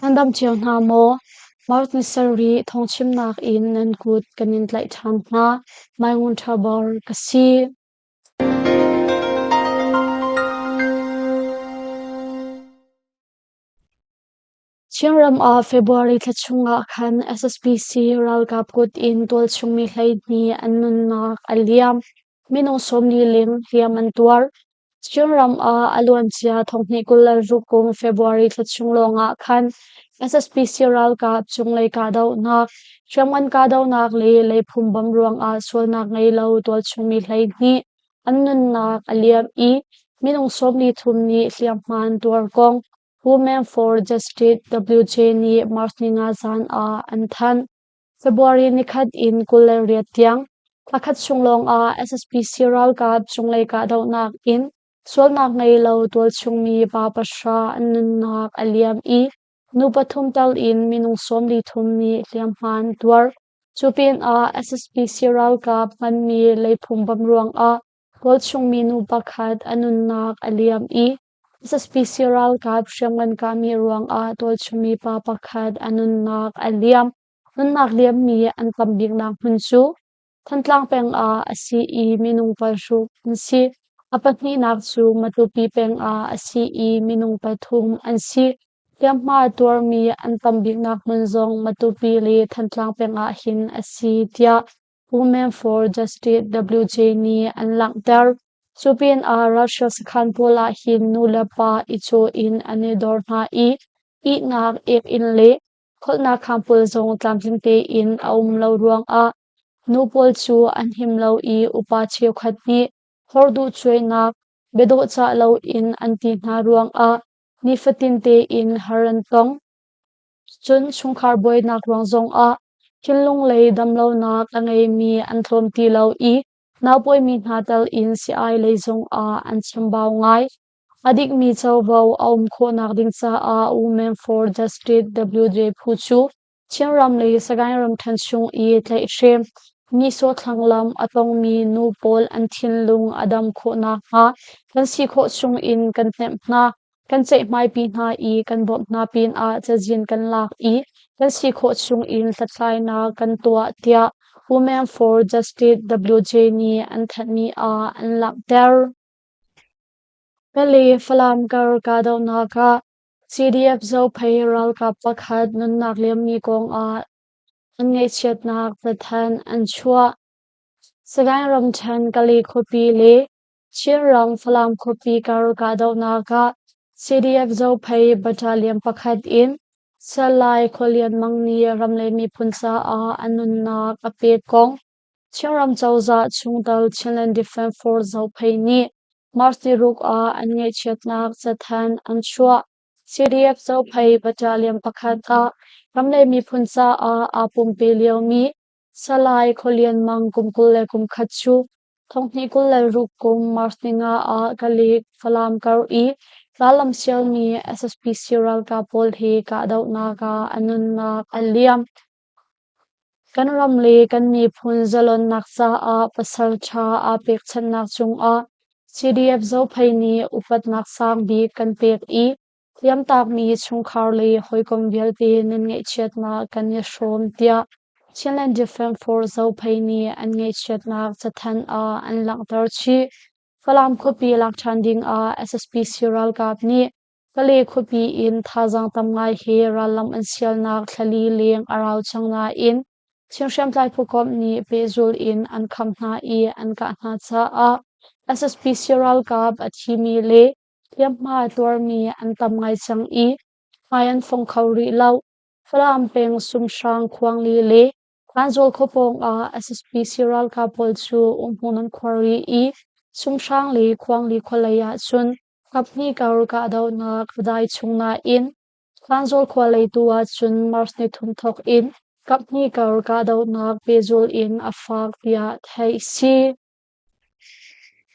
Nan dam cio hna maw? March ni sarih thawngchimnak in nan kut kan in tlaih ṭhan hna. Mai Ngun Ṭha Bor ka si. Chinram ah February thla chungah khan SSPC ralkap kut in tualchung mi 12 an nunnak a liam. Minung 40 leng hliam an tuar. Chinram ah a luancia 2026 kum February thla chung lawngah khan SSPC ralkap cunglei kahdohnak, hriamngan kahdohnak le leiphum bomb ruangah sualnak ngei lo tualchung mi 12 an nunnak a liam i minung 43 nih hliamhma an tuar kong Women for Justice WJ nih March ninga zan ah an thanh. February nikhat in 28 tiang thlakhat chung lawngah SSPC ralkap cunglei kahdohnak in sualnak ngei lo tualchungmi pa pahra an nunnak a liam i nu pathum tal in minung 43 nih hliamhma an tuar. Cu pinah SSPC ralkap hmanmi leiphum bomb ruangah tualchungmi nu pakhat a nunnak a liam i SSPC ralkap hriamngan kahmi ruangah tualchungmi pa pakhat a nunnak a liam. Nunnak liammi an tam biknak hmun cu Thantlang peng ah a si i minung paruk an si. A pahnihnak cu Matupi peng ah a si i minung pathum an si. Hliamhma tuarmi an tam biknak hmun zong Matupi le Thantlang peng ah hin a si, tiah Women for Justice WJ nih an langhter. Cu pinah ralhrial sakhan pawl ah hin nu le pa i caw in an i dor hna i ihnak ek-inn le kholhnak khang pawl zong tlamtling tein a um lo ruangah nu pawl cu an him lo i upa cheukhat nih horduh cuainak biadawhcah loin an ti hna ruangah nifatin tein har an tong. Cun chungkhar buainak ruang zongah thinlung lei damlonak a ngeimi an tlawm ti lo i naupawimi hna tal in sii-ai lei zongah an chambau ngai. A dikmi covo a um khawhnak ding caah Women for Justice WJ phu cu Chinram le Sagaing ramṭhen chung i tlaihhrem, nihsawh thlanglamh a tongmi nu pawl an thinlung a dam khawh nakhnga kan si khawh chungin kan hnemh hna, kan ceihmaipi hna i kan bawmh hna pinah cazin kan lak i kan si khawh chungin hlathlainak kan tuah tiah Women for Justice WJ nih an thanhmi ah an langhter. Pale Falam kar kahdohnak ah CDF Zophei ralkap pakhat nunnak liammi kongah an ngaihchiatnak cathanh an chuah. Sagaing ramṭhen Kale khuapi le Chinram Falam khuapi kar kahdohnak ah CDF Zophei battalion pakhat in Salai Khualian Mang nih ram le miphun caah a nunnak a pek kong Chinram cozah chungtel Chinland Defence Force Zophei nih March niruk ah an ngaihchiatnak cathanh an chuah. CDF Zophei battalion pakhat ah ram le miphun caah aa pumpe liomi Salai Khualian Mang kum 21 cu 2026 kum March ninga ah Kalik, Falam kar i rallam sialmi SSPC ralkap pawl he kahdohnak ah a nunnak a liam. Kan ram le kan miphun zalonnak caah pasal ṭha aa pekchanhnak cungah CDF Zophei nih upatnak sang bik kan pek i hliamtakmi chungkhar le hawikom vialte nan ngaihchiatnak kan i hrawm tiah Chinland Defence Force Zophei nih an ngaihchiatnak cathanh ah an langhter chih. Falam khuapi lak ṭhan dingah SSPC ralkap nih Pale khuapi in thazaang tam ngai he rallam an sialnak thlali leng a rau cang nain Chin hriamtlai phukomh nih pehzul in an kham hna i an kah hna caah SSPC ralkap a thimi le hliamhma tuarmi an tam ngai cang i hmai an fong kho rih lo. Falam peng Sumhrang Khuangli le Tlanzawl khua pawng ah SSPC ralkap pawl cu umhmun an khuar rih i Sumhrang le Khuangli khualei ahcun Kaphnih kar kahdohnak a dai chung nain Tlanzawl khua lei tu ahcun March nithum thawk in kaphnih kar kahdohnak pehzul in a fak tiah theih a si.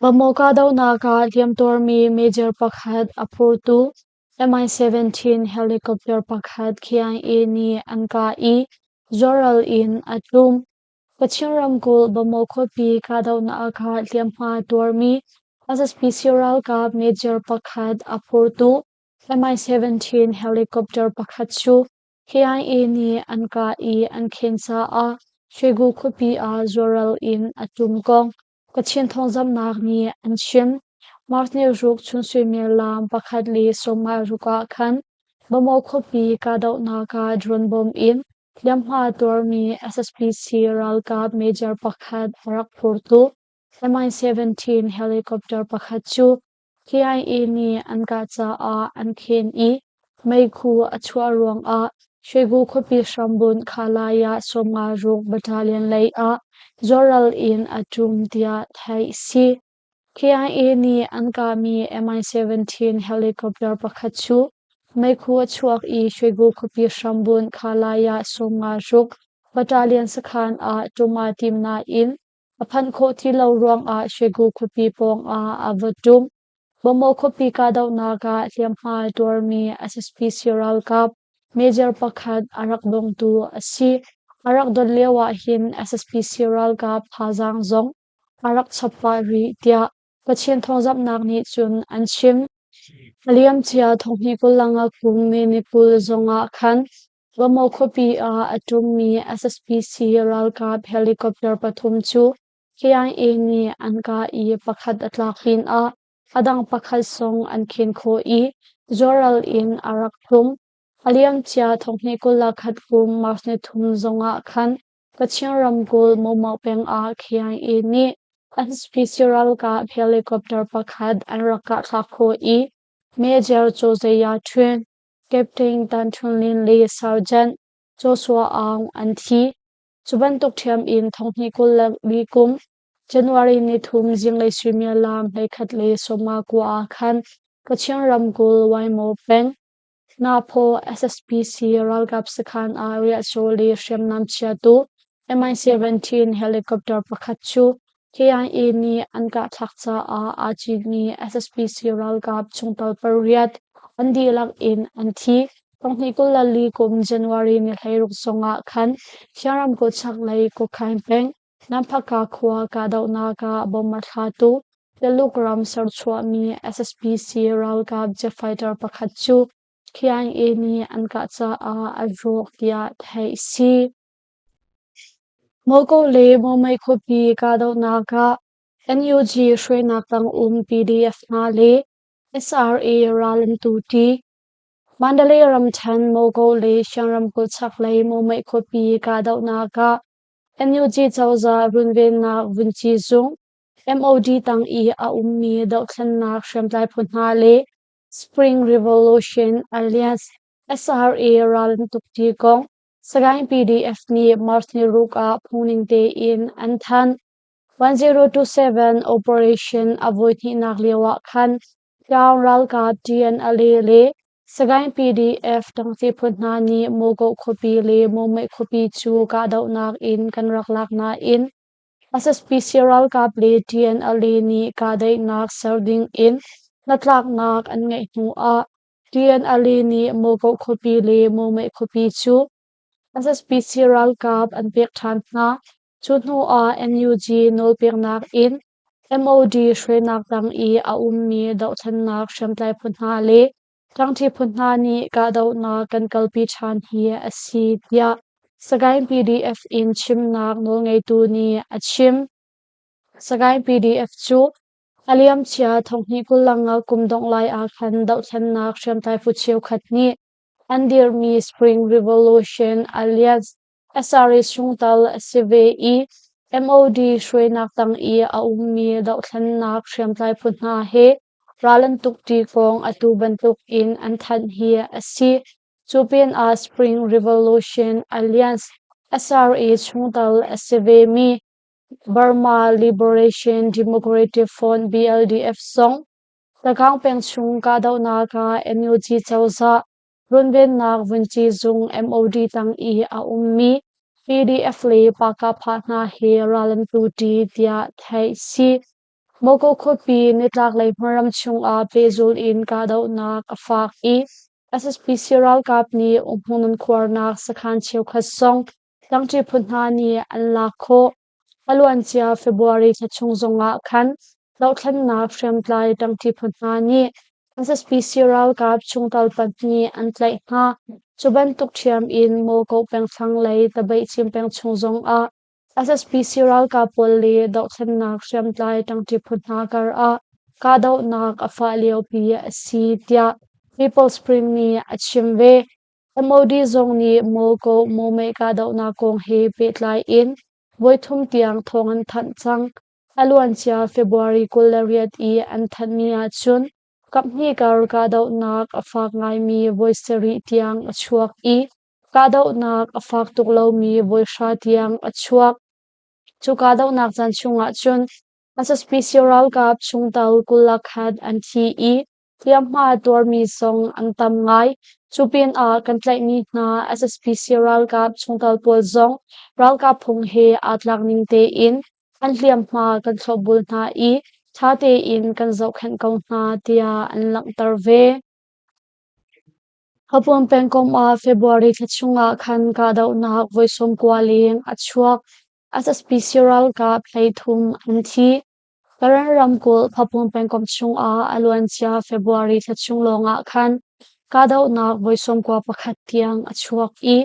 Bamaw kahdohnak ah hliamtuarmi major pakhat a phurtu Mi-17 helicopter pakhat KIA nih an kah i zuaral in a tlum. Kachin ramkulh Bamaw khuapi kahdohnak ah hliamhma tuarmi SSPC ralkap major pakhat a phurtu Mi-17 helicopter pakhat cu KIA nih an kah i an khen caah Shwegu khuapi ah zuaral in a ṭum kong Kachin thawngzamhnak nih an chim. March ni ruk chun suimilam 1:56 ah khan Bamaw khuapi kahdohnak ah drone bomb in hliamhma tuarmi SSPC ralkap major pakhat a rak phurtu Mi-17 helicopter pakhat cu KIA nih an kah caah an khen i meikhu a chuah ruangah Shwegu khuapi hrambunh Khalaya 56 Battalion lei ah zuaral in a ṭum tiah theih a si. KIA nih an kahmi Mi-17 helicopter pakhat cu meikhu a chuak i Shwegu khuapi hrambunh Khalaya 56 Battalion sakhan ah ṭum aa tim nain a phanh khawh ti lo ruangah Shwegu khuapi pawngah a va ṭum. Bamaw khuapi kahdohnak ah hliamhma tuarmi SSPC ralkap major pakhat a rak dongtu a si. A rak don lio ahhin SSPC ralkap thazaang zong a rak chap pah rih tiah Kachin thawngzamhnak nih cun an chim. A liamcia thonghnih 25 kum May ni 20 zongah khan Bamaw khuapi ah a ṭummi SSPC ralkap helicopter pathum cu KIA nih an kah i pakhat a tlak pinah a dang pakhat zong an khen khawh i zuaral in a rak tlung. A liamcia thonghnih 21 kum March ni thum zongah khan Kachin ramkulh Momauk peng ah KIA nih SSPC ralkap helicopter pakhat an rak kahthlak khawh i Major Chaw Zaya Htun, Captain Tan Htun Lin le Sergeant Joshua Aung an thi. Cu bantuk ṭhiam in thonghnih 24 kum January ni thum zinglei suimilam 11:59 ah khan Kachin ramkulh Waimaw peng Naphaw SSPC ralkap sakhan ah riahcaw le hriamnam chiatu Mi-17 helicopter pakhat cu KIA nih an kahthlak caah aa citmi SSPC ralkap chungtel pariat an dihlak in an thi. Thonghnih 24 kum January ni 16 zongah khan Chin ramkulh chaklei Kokhaing peng Namphaka khua kahdohnak ah bomb a thlatu Tuluk ram serchuahmi SSPC ralkap jet fighter pakhat cu KIA nih an kah caah a rawk tiah theih a si. Mawkaw le Mawmei khuapi kahdohnak ah NUG hruainak tang um PDF hna le SRA ral an tu ṭi. Mandalay ramṭhen Mawkaw le Shan ramkulh chaklei Mawmei khuapi kahdohnak ah NUG cozah runvennak vunci zung MOD tang i a ummi dohthlennak hriamtlai phu hna le Spring Revolution Alliance SRA ral an tuk ṭi kong Sagaing PDF nih March ni ruk ah phungning tein an thanh. 1027 operation a voihnihnak lio ah khan Tlaung ralkap TNLA le Sagaing PDF tangti phu hna nih Mogoh khuapi le Momeih khuapi cu kahdohnak in kan rak lak nain SSPC ralkap le TNLA nih kahdaihnak ser ding in hnatlaknak an ngeih hnu ah TNLA nih Mogoh khuapi le Momeih khuapi cu SSPC ralkap an pek ṭhan hna. Cu hnu ah NUG nawlpeknak in MOD hruainak tang i a ummi dohthlennak hriamtlai phu hna le ṭangṭi phu hna nih kahdohnak kan kalpi ṭhan hi a si tiah Sagaing PDF in chimnak nawlngeitu nih a chim. Sagaing PDF cu a liamcia thonghnih 25 kum dongh lai ah khan dohthlennak hriamtlai phu cheukhat nih an dirhmi Spring Revolution Alliance SRA chungtel a si ve i MOD hruainak tang i a ummi dohthlennak hriamtlai phu hna he ral an tukṭi kong atu bantuk in an thanh hi a si. Cu pinah Spring Revolution Alliance SRA chungtel a si vemi Burma Liberation Democratic Front BLDF zong Sagaing peng chung kahdohnak ah NUG cozah runvennak vunci zung MOD tang i a ummi PDF le Pakapha hna he ral an tu ṭi tiah theih si. Moko khuapi nitlaklei hmunram chungah pehzul in kahdohnak a fak i SSPC ralkap nih umhmun an khuarnak sakhan cheukhat zong tlangṭi phu hna nih an lak khawh. A luancia February thla chung zongah khan dohthlennak hriamtlai ṭangṭi phu hna nih SSPC ralkap chungtel pahnih an tlaih hna. Cu bantuk ṭhiam in Mawkoh peng thlanglei Tabaihcim peng chung zongah SSPC ralkap pawl le dohthlennak hriamtlai ṭangṭi phu hna kar ah kahdohnak a fah liopi a si tiah People's Spring nih a chim ve. MOD zong nih Mawkoh mawmeih kahdohnak kong he pehtlai in voithum tiang thawng an thanh cang. A luancia February 28 i an thanhmi ahcun kaphnih kar kahdohnak a fak ngaimi voi sarih tiang a chuak i kahdohnak a fak tuk lomi voi hra tiang a chuak. Cu kahdohnak caan chungah cun SSPC ralkap chungtel 21 an thi i hliamhma tuarmi zong an tam ngai. Cu pinah kan tlaihmi hna SSPC ralkap chungtel pawl zong ralkap phung he aa tlak ning tein an hliamhma kan thlopbul hna i ṭha tein kan zohkhenh ko hna tiah an langhter ve. Hapon pengkomh ah February thla chungah khan kahdohnak voi 90 leng a chuak. SSPC ralkap 33 an thi. Karen ramkulh Phapung pengkomh chungah a luancia February thla chung lawngah khan kahdohnak voi 91 tiang a chuak i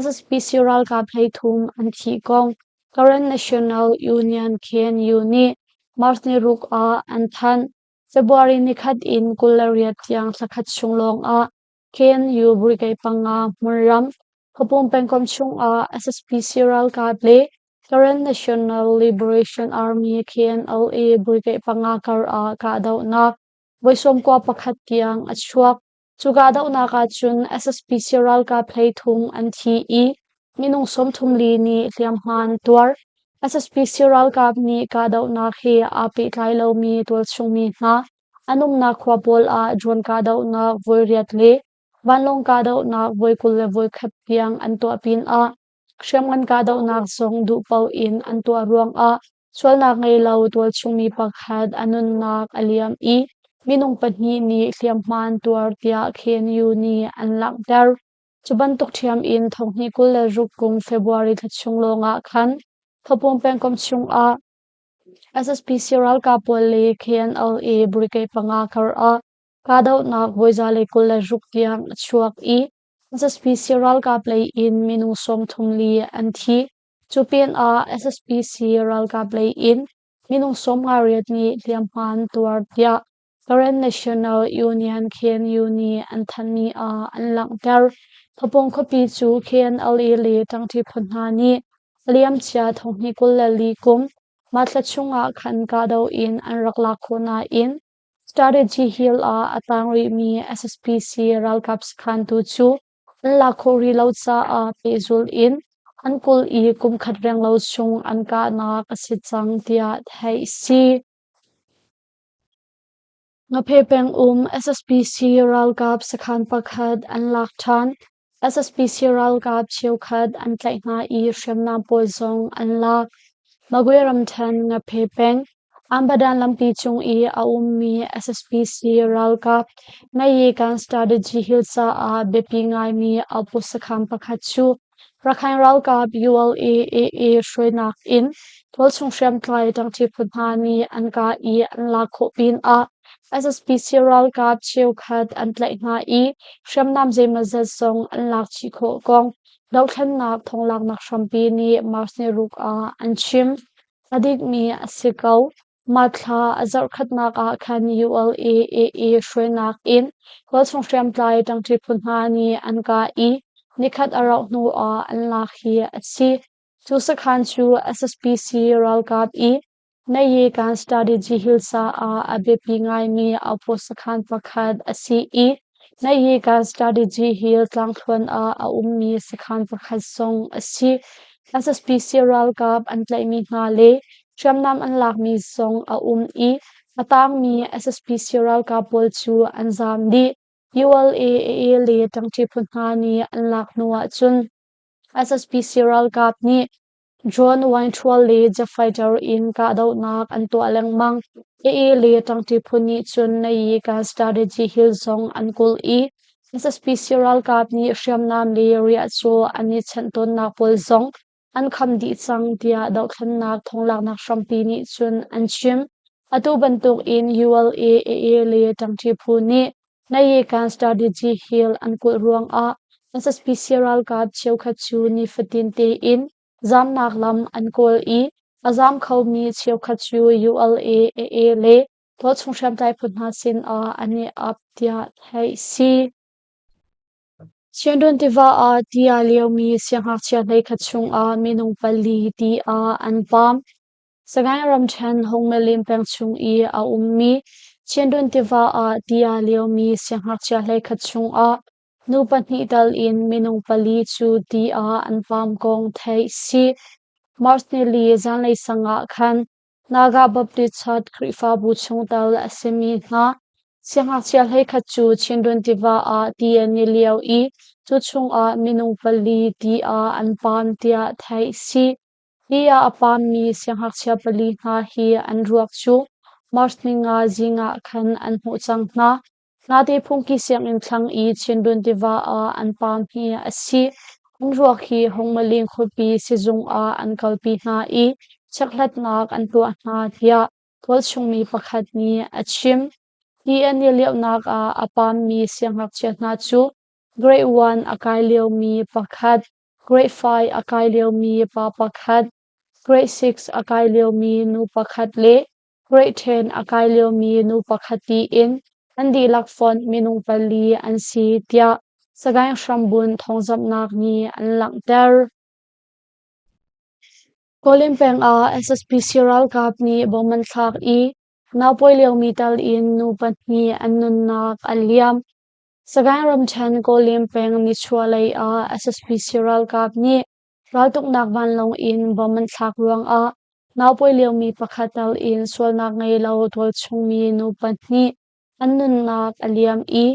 SSPC ralkap 33 an thih kong Karen National Union KNU nih March ni ruk ah an thanh. February nikhat in 28 tiang thlakhat chung lawngah KNU Brigade panga hmunram Phapung pengkomh chungah SSPC ralkap le Karen National Liberation Army KNLA Brigade panga kar ah kahdohnak voi 91 tiang a chuak. Cu kahdohnak ahcun SSPC ralkap 33 an thi i minung 34 nih hliamhma an tuar. SSPC ralkap nih kahdohnak he aa pehtlai lomi tualchung mi hna an umnak khua pawl ah drone kahdohnak voi riat le vanlawng kahdohnak voi 21 tiang an tuah pinah hriamngan kahdohnak zong duh paoh in an tuah ruangah sualnak ngei lo tualchung mi pakhat a nunnak a liam i minung pahnih nih hliamhma an tuar tiah KNU nih an langhter. Cu bantuk ṭhiam in thonghnih 26 kum February thla chung lawngah khan Thopung pengkomh chungah SSPC ralkap pawl le KNLA brigade panga kar ah kahdohnak voi 126 tiang a chuak i SSPC ralkap lei in minung 34 an thi. Cu pinah SSPC ralkap lei in minung 58 nih hliamhma an tuar tiah Karen National Union KNU nih an thanhmi ah an langhter. Thapong khuapi cu KNLA le ṭangṭi phu hna nih a liamcia thonghnih 24 kum mah thla chungah khan kahdoh in an rak lak khawh nain Strategy Hill ah a tang rihmi SSPC ralkap sakhan tu cu an lak khawh rih lo caah pehzulh in an kulh i kum khat renglo chung an kahnak a si cang tiah theih a si. Ngaphe peng um SSPC ralkap sakhan pakhat an lak ṭhan. SSPC ralkap cheukhat an tlaih hna i hriamnam pawl zong an lak. Magwe ramṭhen Ngaphe peng Ambadan lampi cung i a ummi SSPC ralkap Nayikan Strategy Hill caah biapi ngaimi outpost sakhan pakhat cu Rakhine ralkap ULA-AA hruainak in tualchung hriamtlai ṭangṭi phu hna nih an kah i an lak khawh pinah SSPC ralkap cheukhat an tlaih hna i hriamnam zeimawzat zong an lak chih khawh kong dohthlennak thonglaknak hrampi nih March ni ruk ah an chim. A dikmi a si ko. Mah thla a zarhkhatnak ah khan ULA-AA hruainak in tualchung hriamtlai ṭangṭi phu hna nih an kah i nikhat a rauh hnu ah an lak hi a si. Cu sakhan cu SSPC ralkap i Nayekan Strategy Hill caah a biapi ngaimi outpost sakhan pakhat a si i Nayekan Strategy Hill tlangthluan ah a ummi sakhan pakhat zong a si. SSPC ralkap an tlaihmi hna le hriamnam an lakmi zong a um i a tangmi SSPC ralkap pawl cu an zaam dih. ULA le ṭangṭi phu hna nih an lak hnu ahcun SSPC ralkap nih drone Y-12 le jet fighter in kahdohnak an tuah lengmang. AA le ṭangṭi phu nih cun Nayikan Strategy Hill zong an kulh i SSPC ralkap nih hriamnam le riahcaw an i chanh tawnnak pawl zong an kham dih cang tiah dohthlennak thonglaknak hrampi nih cun an chim. Atu bantuk in ULA, AA le ṭangṭi phu nih Nayekan Strategy Hill an kulh ruangah SSPC ralkap cheukhat cu nifatin tein zamnak lam an kawl i a zam khomi cheukhat cu ULA, AA le tualchung hriamtlai phu hna sinah an i ap tiah theih si. Chiandun tiva ah ti aa liomi siangngakchia 11 chungah minung pali ti ah an paam. Sagaing ramṭhen Hungmelim peng chung i a ummi Chiandun tiva ah ti aa liomi siangngakchia 11 chungah nu pahnih tal in minung pali cu ti ah an paam kong theih si. March nili zanlei sang ah khan Naga Baptist Church Khrihfabu chungtel a simi hna siangngakchia 11 cu Chindwin tiva ah ti an i lio i cu chungah minung pali ti ah an paam tiah theih a si. Ti ah a paammi siangngakchia pali hna hi an ruak cu March 5 zing ah khan an hmuh cang hna. Nate phungki sianginn thlang i Chindwin tiva ah an paam hi a si. An ruak hi Hungmaling khuapi sizung ah an kalpi hna i chekhlatnak an tuah hna tiah tualchungmi pakhat nih a chim. Ti an i lionak ah a paammi siangngakchia hna cu Grade 1 a kai liomi pakhat, Grade 5 a kai liomi pa pakhat, Grade 6 a kai liomi nu pakhat le Grade 10 a kai liomi nu pakhat tiin an dihlak fonh minung pali an si tiah Sagaing hrambunh thawngzamhnak nih an langhter. Kawlin peng ah SSPC ralkap nih bom an thlak i naupawi liomi tal in nu pahnih an nunnak a liam. Sagaing ramṭhen Kawlin peng nichuahlei ah SSPC ralkap nih Raltuknak vanlawng in bom an thlak ruangah naupawi liomi pakhat tal in sualnak ngei lo tualchungmi nu pahnih an nunnak a liam i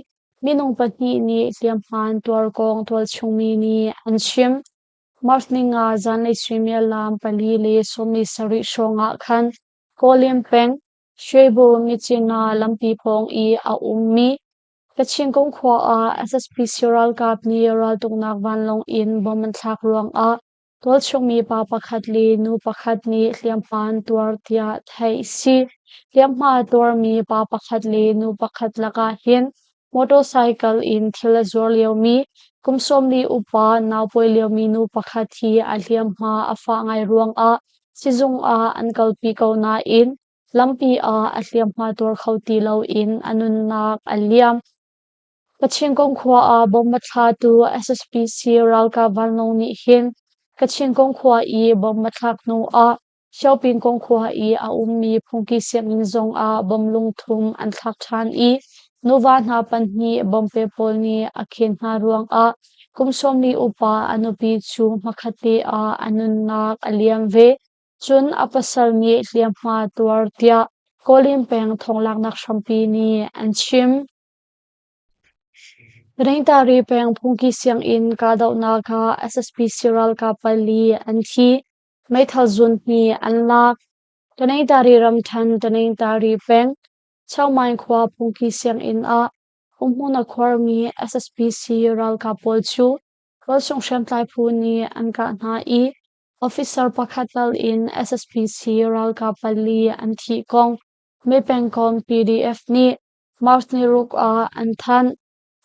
minung pahnih nih hliamhma an tuar kong tualchungmi nih an chim. March 5 zanlei suimilam 4:47 hrawng ah khan Kawlin peng Shwebo Myitkyina lampi pawng i a ummi Kachin khua ah SSPC ralkap nih raltuknak vanlawng in bom an thlak ruangah tualchungmi pa pakhat le nu pakhat nih hliamhma an tuar tiah theih a si. Hliamhma a tuarmi pa pakhat le nu pakhat lakah hin motorcycle in thil a zuar liomi kum 40 upa naupawi liomi nu pakhat hi a hliamhma a fah ngai ruangah sizung ah an kalpi ko nain Lampi ah a hliamhma tuar kho ti loin a nunnak a liam. Kachin khua ah bomb a thlatu SSPC ralkap vanlawng nih hin Kachin khua i bomb a thlak hnu ah Xiaoping khua i a ummi phungki sianginn zong ah bomb lungthum an thlak ṭhan i nuva hna pahnih bompe pawl nih a khen hna ruangah kum 40 upa a nupi cu hmakhatte ah a nunnak a liam ve. Cun a pasal nih hliamhma tuar tiah Kawlin peng thawnglaknak hrampi nih an chim. Ringtari peng phungki sianginn kahdohnak ah SSPC ralkap pali an thi. Meithal zun hnih an lak. Taningtari ramṭhen Taningtari peng Chaumain khua phungki sianginn ah umhmun a khuarmi SSPC ralkap pawl cu ralsung hriamtlai phu nih an kah hna i Officer pakhat tal in SSPC ralkap pali an thih kong May pengkomh PDF nih March 6 ah an thanh.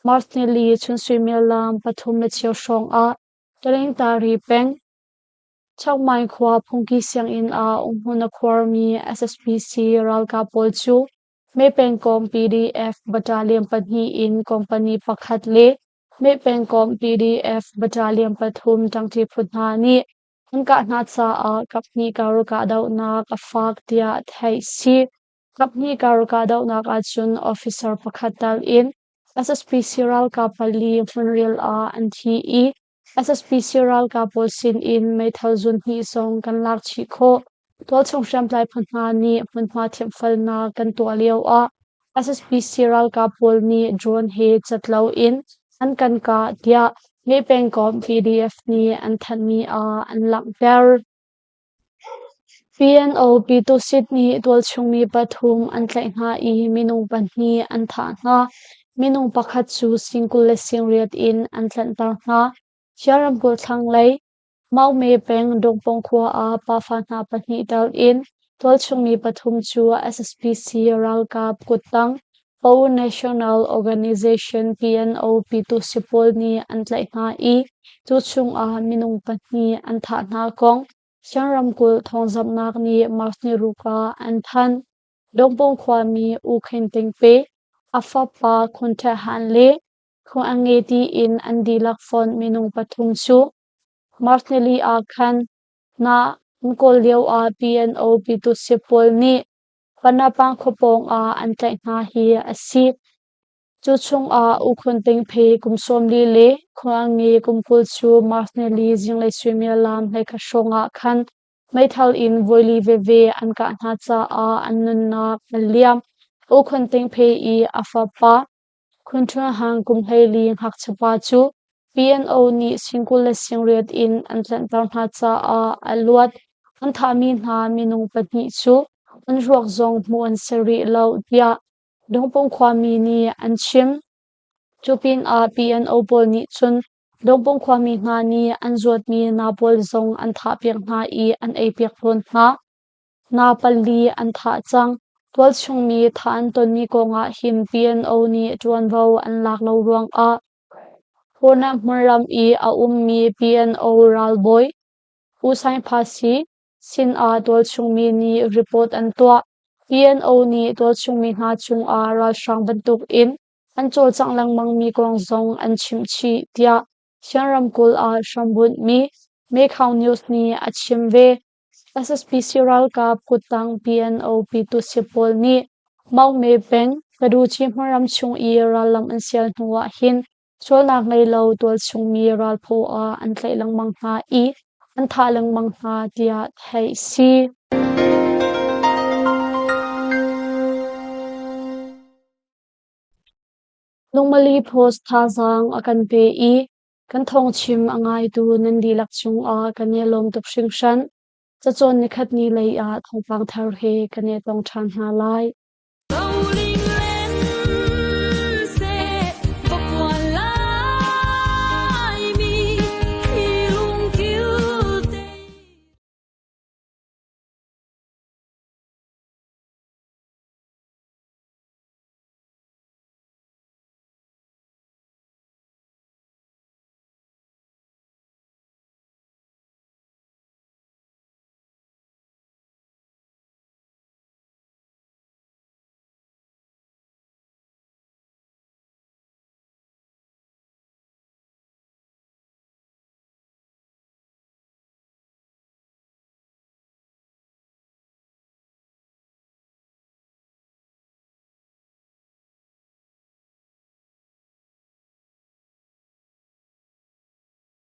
March 4 chun suimilam 3:15 hrawng ah Talingtari peng Chokmai khua phungki sianginn ah umhmun a khuarmi SSPC ralkap pawl cu May pengkomh PDF battalion pahnih in company pakhat le Meh pengkomh PDF battalion pathum ṭangṭi phu hna nih an kah hna caah kaphnih kar kahdohnak a fak tiah theih si. Kaphnih kar kahdohnak ahcun officer pakhat tal in SSPC ralkap pali hmunrial ah an thi i SSPC ralkap pawl sin in meithal zun hnih zong kan lak chih khawh. Tualchung hriamtlai phu hna nih hmunhma thiamhfalnak kan tuah lio ah SSPC ralkap pawl nih drone he cat loin an kan kah tiah Nge pengkomh PDF nih an thanhmi ah an langhter. PNO Pyitusit nih tualchungmi pathum an tlaih hna i minung pahnih an thah hna. Minung pakhat cu sing 28 in an tlanhter hna. Chin ramkulh thlanglei Maungme peng Dongpong khua ah pafa hna pahnih tel in Tualchung mi pathum cu SSPC ralkap kuttang Po National Organization PNO Pyitusi pawl nih an tlaih hna i cu chungah minung pahnih an thah hna kong Shan ramkulh thawngzamhnak nih March ni ruk ah an thanh. Dongpong khuami U Khin Ting Pe, a fapa Khun Ṭhet Han le Khun Ange tiin an dihlak fonh minung pathum cu March nili ah khan na an kawl lioah PNO Pyitusi pawl nih Panapang khua pawngah an tlaih hna hi a si. Cu chungah U Khun Ting Phe kum 40 le Khun Ange kum 20 cu March nili zinglei suimilam 11 hrawng ah khan meithal in voili veve an kah hna caah an nunnak a liam. U Khun Ting Phe i a fapa Khun Ṭhun Hang kum 14 ngakchiapa cu PNO nih sing 28 in an tlanhter hna caah a luat. An thahmi hna minung pahnih cu an ruak zong hmuh an si rih lo tiah Dongpung khuami nih an chim. Cu pinah PNO pawl nih cun Dongpung khuami hna nih an zuatmi naa pawl zong an thahpiak hna i an eipiak tawn hna. Naa pali an thah cang. Tualchung mi thah an tonmi kongah hin PNO nih ṭuanvo an lak lo ruangah Purnak hmunram i a ummi PNO ralbawi U Saing Phasi sinah tualchung mi nih report an tuah. PNO nih tualchung mi hna cungah ralhrang bantukin an cawlcangh lengmangmi kong zong an chimh chih tiah Chin ramkulh ah hrambunhmi Mekhaung News nih a chim ve. SSPC ralkap kuttang PNO Pyitusi pawl nih Maungme peng Kaduci hmunram chung i rallam an sial hnu ah hin sualnak ngei lo tualchung mi ralphaw ah an tlaih lengmang hna i an thah lengmang hna tiah theih si. Lungmali Post thazaang a kan pe i Kan thawngchim a ngaitu nan dihlak cungah kan i lawm tuk hringhran. Cacawn nikhat ni lei ah thawngpang thar he kan i tong ṭhan hna lai.